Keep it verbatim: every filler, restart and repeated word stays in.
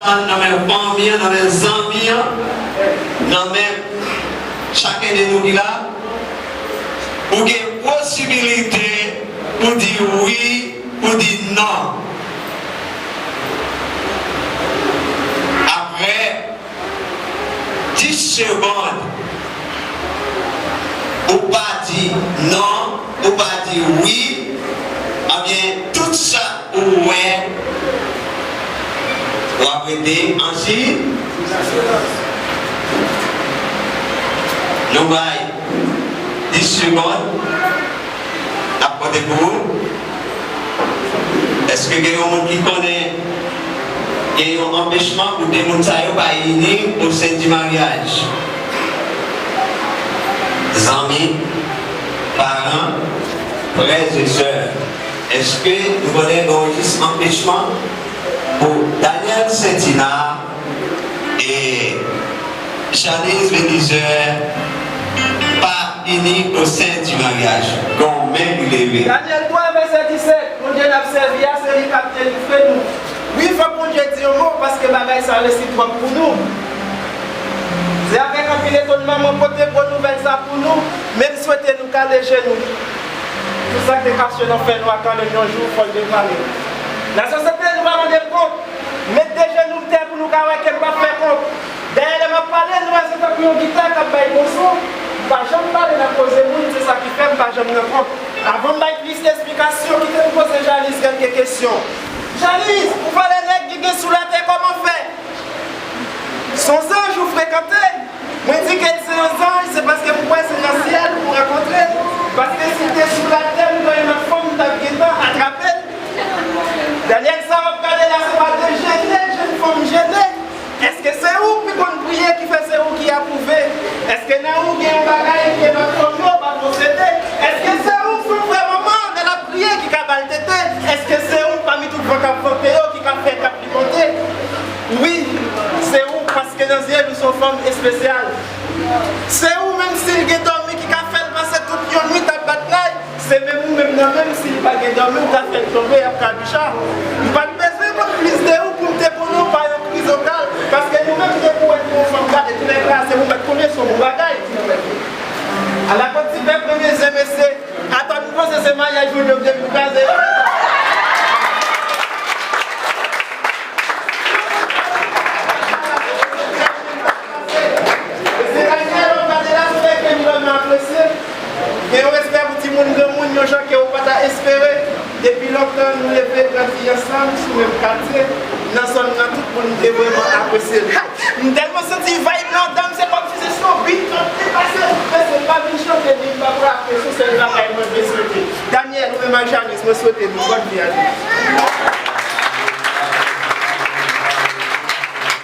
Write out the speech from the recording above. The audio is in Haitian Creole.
Nan men fanmi an, nan men zanmi an, nan men chakun de nou ki la, ou gen posibilite pou di wi, pou di non. Apre dis segonn, ou pa di non, ou pa di wi, ebyen, tout sa ou wè, w ap rete an si. Nou bay dis segonn. N ap konte pou ou. Èske gen yon moun ki konnen gen yon anpechman pou de moun sa yo pa ini o sen di maryaj? Zanmi, paran, frè e sè, èske nou konnen gen yon jis anpechman pou Daniel Sentina e Janice Belizaire pa ini o sen di maryaj? Gon men ki leve. Daniel twa, vèsè disèt, Bondye n ap sèvi a, se li k ap delivre nou. Wi, fòk Bondye di yon mo, paske bagay sa resi twòp pou nou. Se avèk anpil etonnman mwen pote bon nouvèl sa pou nou, men m swete nou kale je nou. Tout sa k te kache nan fènwa kanmenm yon jou, fò l devwale. Nasyon Sent, nou pa mande kont. Met de jenou m tè pou nou ka wè ke m p ap fè kont. Dayè, lè m ap pale, nou wè se tankou yon gita k ap bay bon son. M pa janm pale nan koze moun, se sa ki fè m pa janm nan kont. Avan m bay plis esplikasyon, kite m poze Janice kèlke kesyon. Janice, ou pale nèg ki gen sou latè, kòman fè? Se yon zanj ou frekante? Mwen di ke l se yon zanj, se paske m kwè se nan syèl pou m rankontre l. Paske si l te sou latè, m kwè yon lòt fanm m t ap gentan atrape l. Daniel, sa w ap gade la, se pa de jene, jenn fanm jene. Èske se ou ki konn priye ki fè se ou ki apwouve? Èske nan ou gen yon bagay ke lòt fanm yo pa posede? Èske se ou k fè manman lè l ap priye ki ka ba l tete? Èske se ou pami tout van k ap vante yo ki ka fè k ap pimante? Wi, se ou, paske nan zye nou se yon fanm espesyal. Se ou, menm si l gen dòmi ki ka fè l pase tout yon nwit ap bat lay, se menm ou menm nan menm, si li pa gen dòmi, ou ta fè l tonbe, y ap kabicha. M pa t bezwen konn plis de ou pou m te konnen w pa yon krizokal, paske nou menm, depi w wè nou yon fanm gade, tou nèg la, se ou mèt konnen se yon bon bagay. Ala kòd ti pèp, mwen bezwen mesye. Atann, nou panse se maryaj ou yo vle pou kraze yo? Se Daniel, w ap gade la, se nèg ke nou vrèman apresye. Gen yon respè pou timoun, granmoun, yon jan ke ou pa ta espere. Depi lontan, nou leve, grandi ansanm, sou menm katye, nan zòn nan, tout moun te vrèman apresye l. M tèlman santi vibe lan anndan m, se kòmsi se sou bit lan te pase. Mesye, m pa vin chante, ni m pa pou apresye, se sèl bagay mwen vle swete. Daniel, ou menm ak Janice, mwen swete nou bòn vi a nou.